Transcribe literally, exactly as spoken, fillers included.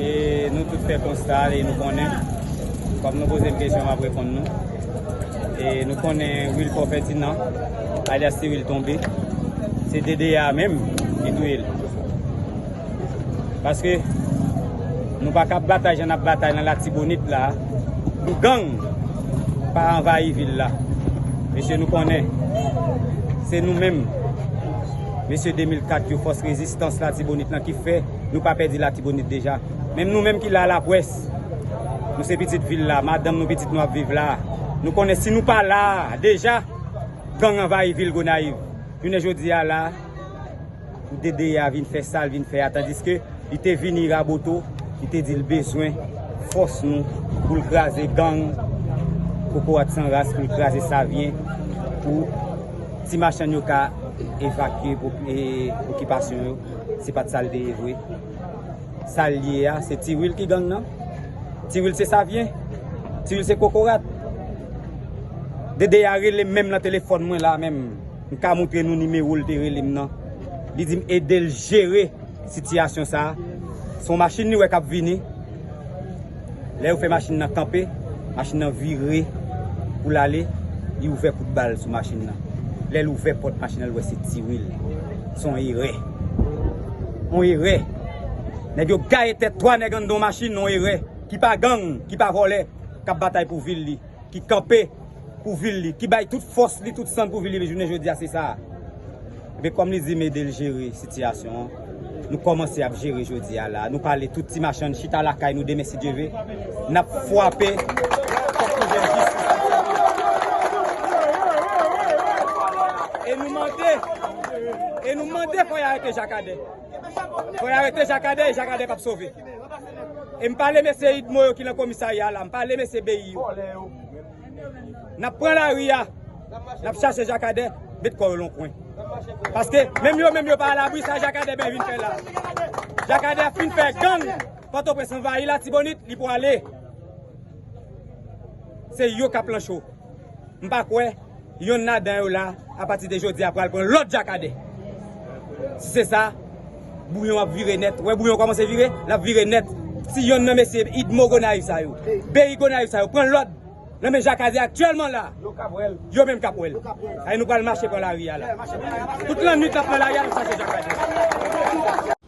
E nou tout fè konsta e nou konnen, kòm nou poze m kesyon, m ap reponn nou. E nou konnen Wilfort Ferdinand, alyas Ti Wil tonbe, se D D A menm ki touye l. Paske nou pa ka ap batay jan n ap batay nan Latibonit la pou gang pa anvayi vil la. Mesye, nou konnen se nou menm, mesye de mil kat yo, fòs rezistans Latibonit lan ki fè nou pa pèdi Latibonit deja. Menm nou menm ki la, lapwès, nou se pitit vil la, madanm nou, pitit nou ap viv la. Nou konnen si nou pa la deja, gang anvayi vil Gonayiv. Jounen jodi a la, pou D D A vin fè sa l vin fè a, tandiske li te vini raboto, li te di l bezwen fòs nou pou l kraze gang Kokorat San Ras, pou l kraze Savyen, pou ti machann yo ka evakye pop- e okipasyon yo. Se pa t sa l te ye vre. Sa l ye a, se Ti Wil ki gang nan. Ti Wil se Savyen. Ti Wil se Kokorat. D D A rele m menm nan telefòn mwen la menm. M ka montre nou nimewo l te rele m nan. Li di m ede l jere sitiyasyon sa a. Se yon machin li wè k ap vini. Lè yo fè machin nan kanpe, machin nan vire pou l ale, li ouvè kout bal sou machin nan. Lè l ouvè pòt machin nan, l wè se Ti Wil. Se yon erè. Yon erè. Nèg yo gaye tèt twa nèg anndan yon machin, yon erè. Ki pa gang, ki pa vòlè, k ap batay pou vil li, ki kanpe pou vil li, ki bay tout fòs li, tout san l pou vil li, men jounen jodi a se sa. Ebyen, kòm li di m ede l jere sitiyasyon an, nou kòmanse ap jere jodi a la. Nou pale tout ti machann chita lakay nou, demen si Dye ve, n ap frape fòk nou jwenn jistis. E nou mande, e nou mande fò y arete Jakadè. Fò y arete Jakadè, e Jakadè p ap sove. E m pale mesye idmo yo ki nan komisarya la, m pale mesye beyi yo. N ap pran lari a, n ap chache Jakadè, met kò yo nan yon kwen. Paske menm yo menm yo pa alabri, sa Jakadè ben vin fè la. Jakadè fin fè gang Pòtoprens anvayi Latibonit, li pwale. Se yo k ap lan cho. M pa kwè yonn ladan yo la, apati de jodi a, pral pran lòt Jakadè. Si se sa, bouyon ap vire nèt. Ou wè bouyon kòmanse vire? L ap vire nèt. Si yonn nan mesye idmo Gonayiv sa yo, beyi Gonayiv sa yo pran lòd nan men Jakadè aktyèlman la, yo menm k ap wè l. Ay, nou pral mache pran lari a la. Tout lannwit n ap pran lari a, n ap chache Jakadè.